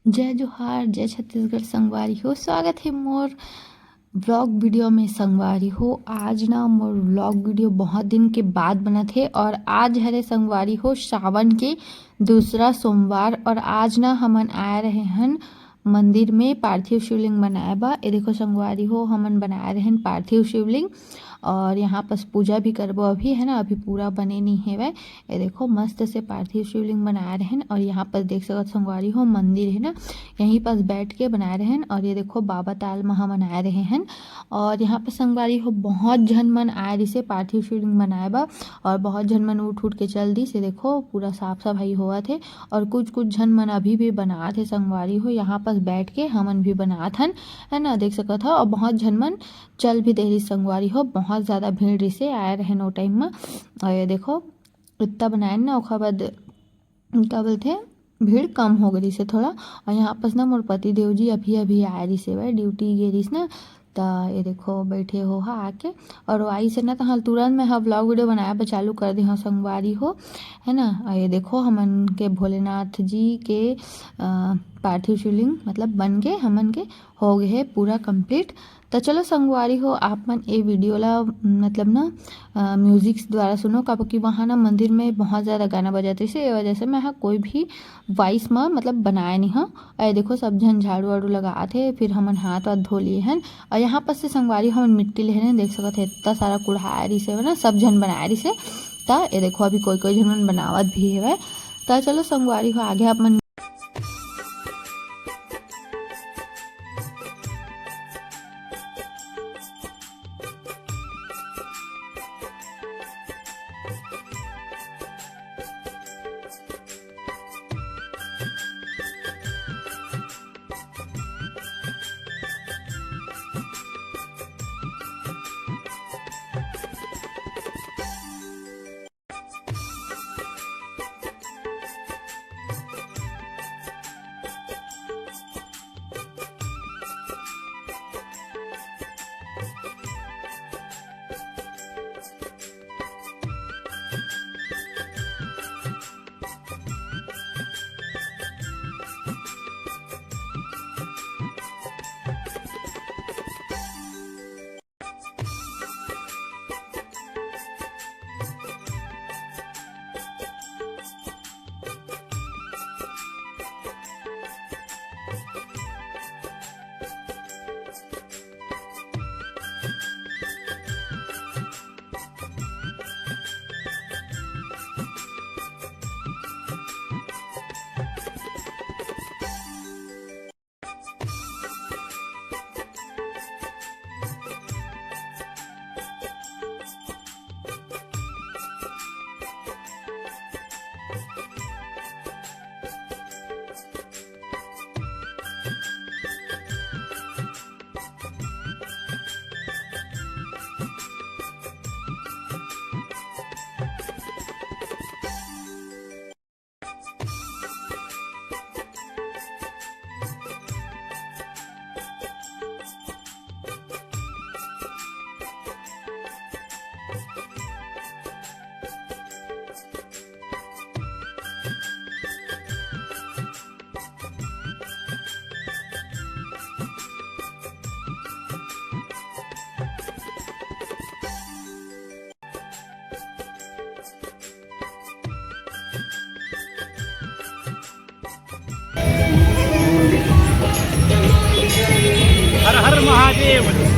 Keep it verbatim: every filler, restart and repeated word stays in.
जय जोहार, जय छत्तीसगढ़ संगवारी हो। स्वागत हे मोर vlog video में संगवारी हो। आज ना मोर vlog video बहुत दिन के बाद बनत हे और आज हरे संगवारी हो सावन के दूसरा सोमवार और आज ना हमन आए रहे हन मंदिर में पार्थिव शिवलिंग बनाए बर। ये देखो संगवारी हो, हमन बनाए रहे हन पार्थिव शिवलिंग और यहाँ पास पूजा भी करबो अभी, है ना, अभी पूरा बने नहीं हेवय। ये देखो मस्त से पार्थिव शिवलिंग बनाए रहेन और यहाँ पर देख सकत संगवारी हो मंदिर है ना, यहीं पास बैठ के बनाए रहेन। और ये देखो बाबा ताल म हमन आए रहे हन और यहाँ पर संगवारी हो बहुत झन मन आए रिसे पार्थिव शिवलिंग बनाए बर और बहुत झन मन उठ उठ के चल दिस। ये देखो पूरा साफ सफाई होवत हे और कुछ कुछ झन मन अभी भी बनात हे संगवारी हो, यहाँ पास बैठ के हमन भी बनात हन, है ना, देख सकत हो। और बहुत झन मन चल भी दे रिस संगवारी हो, बहुत ज़्यादा भीड़ रिसे आए रहेन ओ टाइम म। और ये देखो इतना बनाए ना, ओखर बाद का बोलथे भीड़ कम हो गई से थोड़ा। और यहाँ पास ना मोर पति देव जी अभी अभी आए रिसे भाई, ड्यूटी गे रिस ना, त ये देखो बैठे हो हा आके। और वो आई से ना तो हाँ तुरंत मैं हा vlog video बनाए बर चालू कर दे हूँ संगवारी हो, है ना। और ये देखो हमन के भोलेनाथ जी के अ, पार्थिव शिवलिंग मतलब बन के हमन के हो गए है पूरा complete। तो चलो संगवारी हो, आप मन ए video ला मतलब ना म्यूजिक द्वारा सुनो, काबर कि वहाँ ना मंदिर में बहुत ज़्यादा गाना बजत रहिसे, ये वजह से मैं हा कोई भी वॉइस में मतलब बनाए नहीं हूँ। और ये देखो सब झन झाड़ू वाड़ू लगात हे, फिर हमन हाथ वाथ धो लिए हन। और यहाँ पर से संगवारी हमन मिट्टी लेहन, देख सकत हे इतना सारा कुढ़ाए रिसे ना, सब झन बनाए रिसे। त ये देखो अभी कोई कोई झन मन बनावत भी हेवय। त चलो संगवारी हो, आगे आप मन हर हर महादेव।